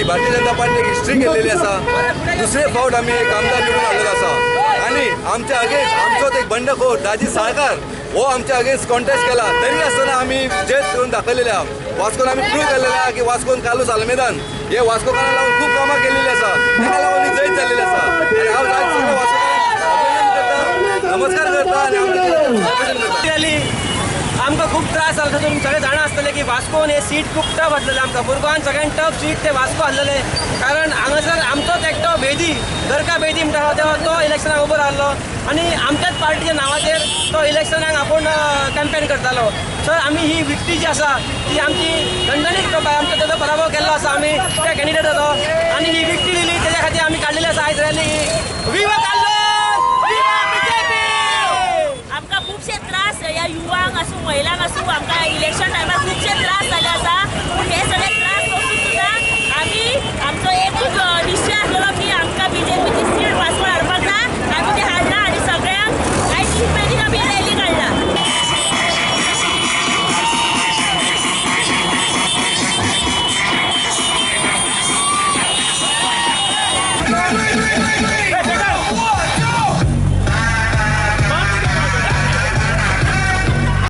Bharatiya Janata party एक history केल्लेली आसा. दुसरे फावट आमी एक आमदार निवडून हाडलेलो आसा आनी आमच्या अगेन्स्ट आमचोच एक बंडखोर दाजी साळकार हो आमच्या अगेन्स्ट कॉन्टेस्ट केला, तरी आसतना आमी जैत करून दाखयलेले आहा. वास्कोन आमी प्रूव केल्लेले आहा की वास्कोन कार्लूस आल्मेदान हे वास्कोकारां लागून खूब कामां केलेली आसा, ताका लागून ही जैत जाल्लेली आसा. आनी हांव आज सगळ्या वास्कोकारांक अभिनंदन करता, नमस्कार करता आनी आमचें करता. जाली आमकां खूब त्रास जालो. तुमी सगळे जाणा आसतले की वास्कोन हे सीट खूब टफ आसलेले आमकां. मुरगांवान सगळ्यान टफ सीट ते वास्को आसलेले, कारण हांगासर आमचोच एकटो बेदी, गरका बेदी म्हणटा तेव्हा तो इलेक्शनाक उबो रावलो आनी आमच्याच पार्टीच्या नांवाचेर तो इलेक्शनाक आपूण कॅम्पेन करतालो. सर, आमी ही विक्ट्री जी आसा ती आमची दणदणीत, आमचो तेजो पराभव केल्लो आसा आमी त्या कॅन्डिडेटाचो आनी ही विक्ट्री दिली तेज्या खातीर आमी काडलेली आसा आयज रॅली. विवा कार्लोस, विवा बीजेपी. आमकां खुबशे त्रास, ह्या युवांक आसूं, महिलांक आसूं, आमकां इलेक्शन टायमार